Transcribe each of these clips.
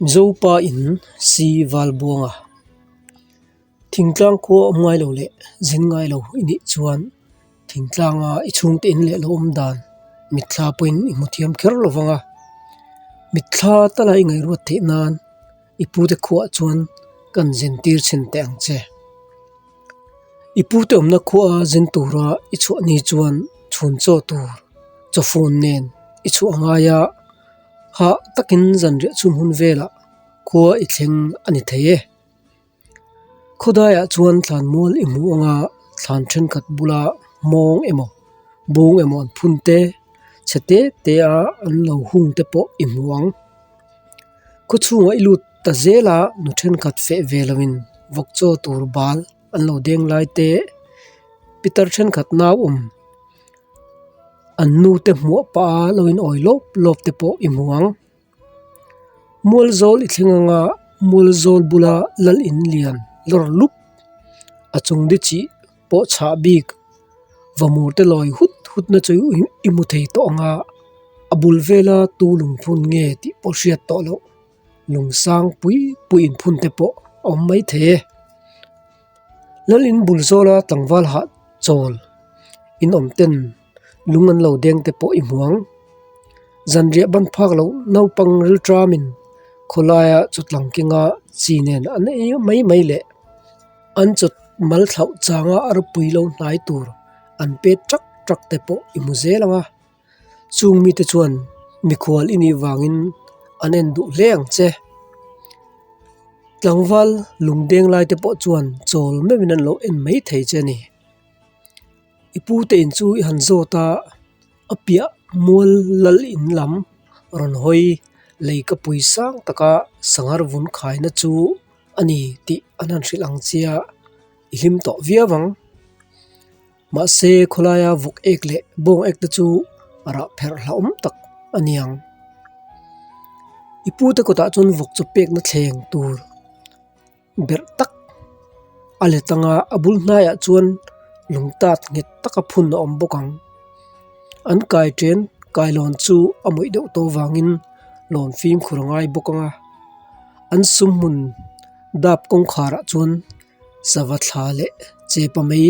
Mizopa in si Valbuanga thingtlang khua awm ngai lo leh zin ngai lo i nih chuan thingtlanga i chhungte in leh lo awm dan mitthla pawhin i hmu thiam kher lo vang a, mitthla tala i ngaihruat theih nan i pute khuaah chuan kan zin tir chhin teh ang che. I pute awmna khua zin tura i chhuah ni chuan chhun chaw tur chawfun nen i chhuah a ngai a, hah takin zanriah chhum hun velah khua i thleng a ni thei e. Khawdaiah chuan thlan mual i hmu anga thlan thenkhat bula hmawng emaw bung emaw an phun te chhe te te a an lo hung te pawh i hmu ang. Khaw chhungah i lut ta zel a nu thenkhat feh ve loin vawk chaw tur bal an lo deng lai te pitar thenkhat nau awm an nu te hmuah pah a lo in awi lawp lawp te pawh i hmu ang. Mualzawl i thleng anga mualzawl bula lal in lian lawr lup a chung di chih pawh chhah bik vamur te lawi hut hut na chu i hmu thei tawh ang a, a bul vela tu lungphun nge tih pawh hriat tawh loh lung sang pui pui inphun te pawh a awm mai thei e. Lal in bul zawla tlangval hah chawl in awm ten lung an lo deng te pawh i hmu ang. Zanriah ban phak loh naupang rilṭamin khawlaia chawtlang kenga chi nen an ei mai mai leh an chawt mal thlauh changa a ropui lo hnai tur an pet ṭak ṭak te pawh i hmu zel ang a, chung mite chuan mikhual i nih vangin an en duh hle ang che. Tlangval lungdeng lai te pawh chuan chawl meuhin an lo en mai thei che a ni. I pu te in chu i han zawt a, a piah mual lal in lam rawn hawi lei ka pui sang taka sanghar vun khaina chu a ni tih an han hrilh ang che a, i hlim tawh viau ang. Mahse khawlaia vawk ek leh bawng ek te chu rah pherh hlauhawm tak a ni ang. I pu te kawtah chuan vawk chu pekna thleng tur. Berh tak a let anga a bul hnaiah chuan lung tat nghet taka phun a awm bawk ang. An kai chen kailawn chu a mawih deuh tawh avangin lawn fimkhur a ngai bawk ang a, an sum hmun dap kawngkharah chuan sava thla leh chepa mai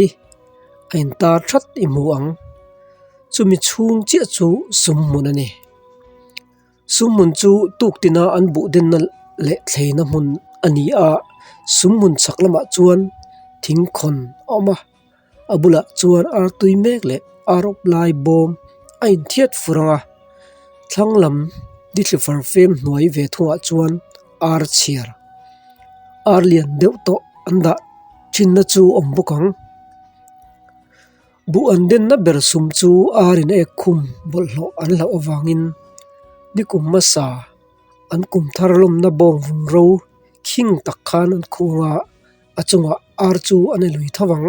a intar that i hmu ang. Chumi chhung chiah chu sum hmun a ni. Sumhmun chu tuktina an buh denna leh thleina hmun a ni a, sumhmun chhak lamah chuan thingkhawn a awm a, a bulah chuan artui mek leh ar awp lai bawm a inthiat fur ang a, thlang lam dithli far fem hnuai ve thungah chuan ar chhiar ar lian deuh tawh an dah thinna chu a awm bawk ang. Buh an denna ber sum chu ar in ek khum bawlhhlawh an hlauh avangin nikum hmasa an kum thar lawmna bawng vun ro khing tak khan an khuang a, a chungah ar chu an e lui tho ang.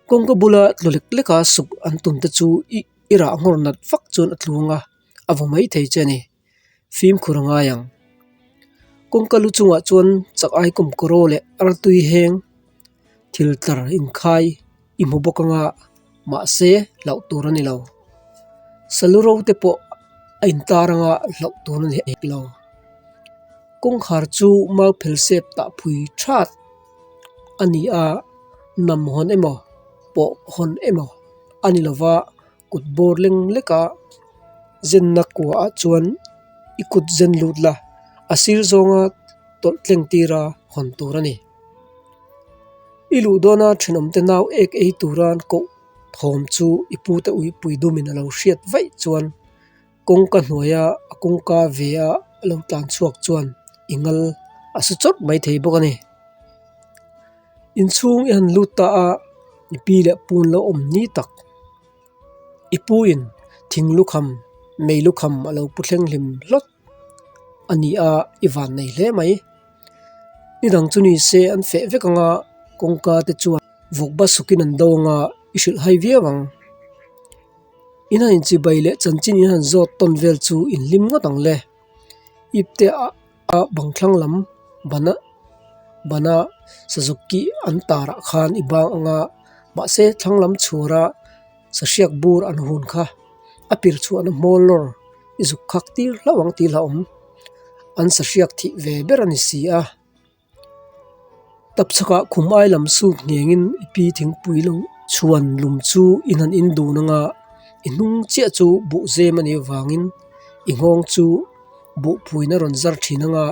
Kawngka bula tlu lek lek a suk an tum te chu i i rah nghawr nat vak chuan a tluang a, a vaw mai thei che a ni. Fimkhur a ngai ang. Kawngka lu chungah chuan chak ai kawmkawraw leh artui heng thil tlar inkhai i hmu bawk anga mahse hlauh tur a ni lo. Salu ro te pawh a intar anga hlauh tur a ni hek lo. Kawngkhar chu mau phel sep tah phui that a ni a, nam hawn emaw pawh hawn emaw a ni lova. Kut bawr leng leka zenna kuaah chuan i kut zen lut la, a sir zawnga tawlh tleng tira hawn tur a ni. I luh dawna thenawmte nau ek ei tura an koh thawm chu i pute uipui dumin a lo hriat vaih chuan kawngka hnuaia a kawngka ve a a lo tlan chhuak chuan i ngal a su chawrh mai thei bawk a ni. Inchhung i han lut ta a, i pi leh pun lo awm ni tak. I pu in thing lukham, mei lukham a lo pu thleng hlim hlawt a ni a, i van nei hle mai. Ni dang chu ni se an feh vek ang a, kawngka te chuan vawk ba sukin an do ang a, i hrilh hai viau ang. In han inchibai leh chanchin in han zawt tawn vel chu in hlim ngawt ang le. Ipte a. A bang thlang lam bana bana sazuk kih an tar ah khan i bang ang a mahse thlang lam chhur a sahriak bur an hun kha a pir chhuahna hmawl lawr i zuk khak tir hlauh ang tih hlauhawm. An sahriak thih ve ber a ni si a. Tapchhakah khum ai lam sut nghengin i pi thingpui lo chhuan lum chu i hnan in dun anga i hnung chiah chu buh zem a nih avangin i nghawng chu buh phuina rawn zar thin anga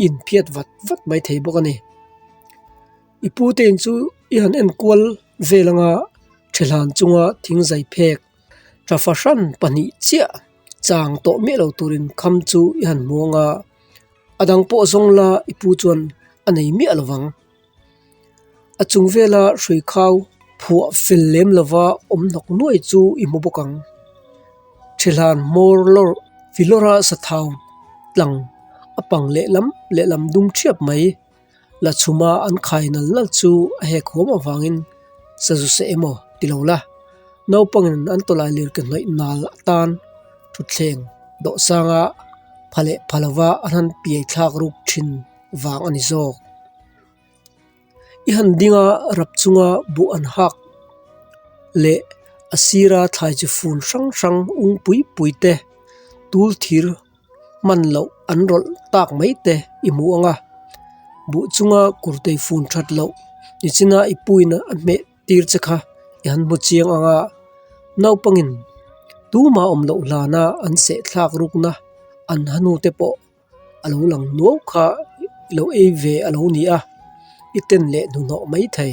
i inphiat vat vat mai thei bawk a ni. I pu te in chu i han enkual vel anga thehlan chunga thingzai phek tha fahran pahnih chiah chang tawh miah lo turin kham chu i han hmu anga a dang pawh zawng la i pu chuan a nei miah lo vang. A chung vela hrui khau phuah fel lem lova awm hnawk nuai chu i hmu bawk ang. Thehlan hmawr lawr filawra sathau tlang a pang lehlam lehlam dum thiap mai. La chhuma an khai nal nal chu a hek huam avangin sazu seh emaw ti lo la, naupangin an tawlai lir ke hnawih nal atan thutthleng dawhsanga pha leh pha lova an han piai thlak ruk thin vang a ni zawk. I han dinga rap chunga buh an hak leh a sira thlai chi fun hrang hrang ung pui pui te tul thir hman loh an rawlh tak mai te i hmu ang a, buh chunga kurtei fun that loh nichina i puiin a hmeh tir che kha i han hmu chiang ang a, naupangin tumah awm loh hlana an seh thlak rukna an ha hnu te pawh a lo lang nuau kha i lo ei ve a lo ni a, i ten leh hnuhnawh mai thei.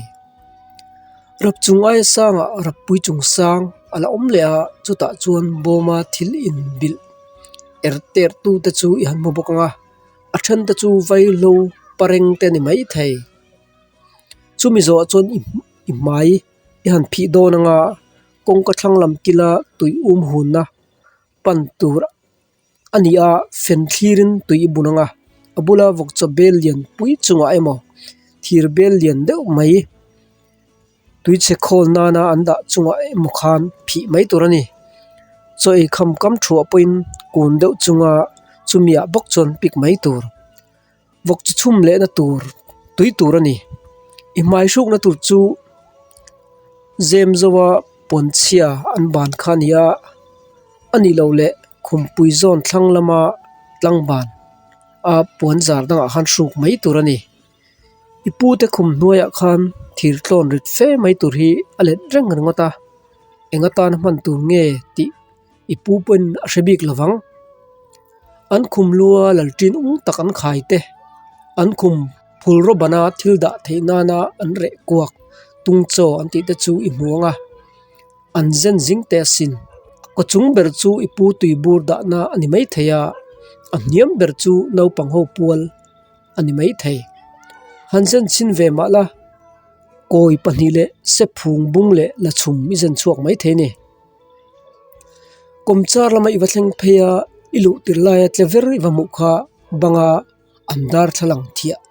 Rap chung aia sangah rappui chung sang a la awm leh a, chutah chuan bawma thil inbilh er ter tu te chu i han hmu bawk ang a, a then te chu vaihlo pareng te a ni maithei. Chumi zawhah chuan i i hmai i han phih dawn ang a, kawngka thlang lam kila tui um hunna pan tur a ni a, fen thlirin tui i bun ang a, a bula vawkchaw bel lian pui chungah emaw thir bel lian deuh mai tui chhe khawl nana an dah chungah emaw khan phih mai tur a ni. Chaw ei kham kam thuah pawhin kun deuh chunga chumi ah bawk chuan pik mai tur. Vawk chu chhum lehna tur tui tur a ni. I hmai hrukna tur chu zem zawa pawnchhia an ban kha a ni a, a nih loh leh khumpui zawn thlang lama tlang ban a puan zar dangah khan hruk mai tur a ni. I pute khum hnuaiah khan thir tlawn rit fe mai tur hi a let reng ringawt a, eng atana hman tur nge tih i pu pawhin a hre bik lovang. An khum lua lalṭin ung tak an khai te, an khum phul rawbana thil dah theih nana an reh kuak tung chaw an tih te chu i hmu ang a, an zen zing teh asin. Kaw chung ber chu i pu tui bur dahna a ni maithei a, a hniam ber chu naupang ho pual a ni maithei. Han zen chhin ve mah la, kawi pahnih leh sephung bung leh la chhum i zen chhuak maithei a ni. Kawmchar lama i va thleng phei a, i luh tir laia tle ver i va hmuh kha banga an darthlalang thiah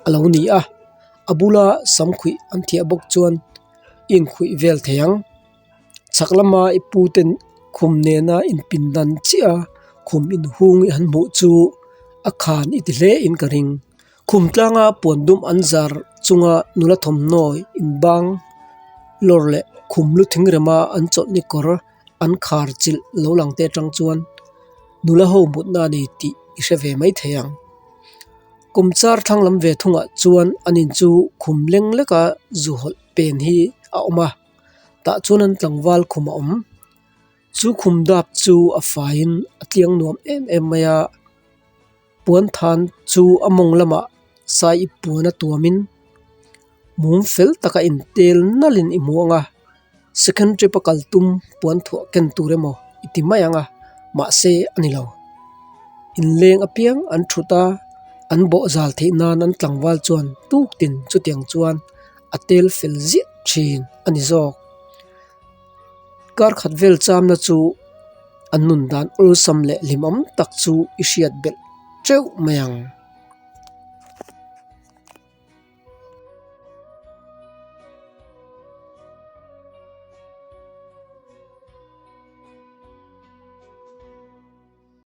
a lo ni a, a bula sam khuih an thiah bawk chuan i inkhuih vel thei ang. Chhak lama i pu ten khum nena inpindan chiah a khum inhung i han hmuh chu a khan i ti hle in ka ring. Khum tlanga puan dum an zar chunga nula thawmhnaw inbang lawr leh khum lu thing rema an chawlhni kawr an khar chilh lo lang te atang chuan nula ho mutna a ni tih i hre ve mai thei ang. Kawmchar thlang lam ve thungah chuan an in chu khum leng leka zu hawlh pen hi a awm a, tah chuan an tlangval khum a awm. Chu khum dap chu a faiin a tliang nuam em em mai a. Puan than chu a mawng lamah sai ip puan a tuamin mum fel taka intel nalhin i hmu ang a, second trip a kal tum puan thuah ken tur emaw i ti mai ang a, mahse a ni lo. Inleng apiang an thut a, an bawh zal theih nan an tlangval chuan tuk tin chutiang chuan a tel fel ziah thin a ni zawk. Kar khat vel chamna chu an nun dan awlsam leh hlimawm tak chu i hriat belh teuh mai ang.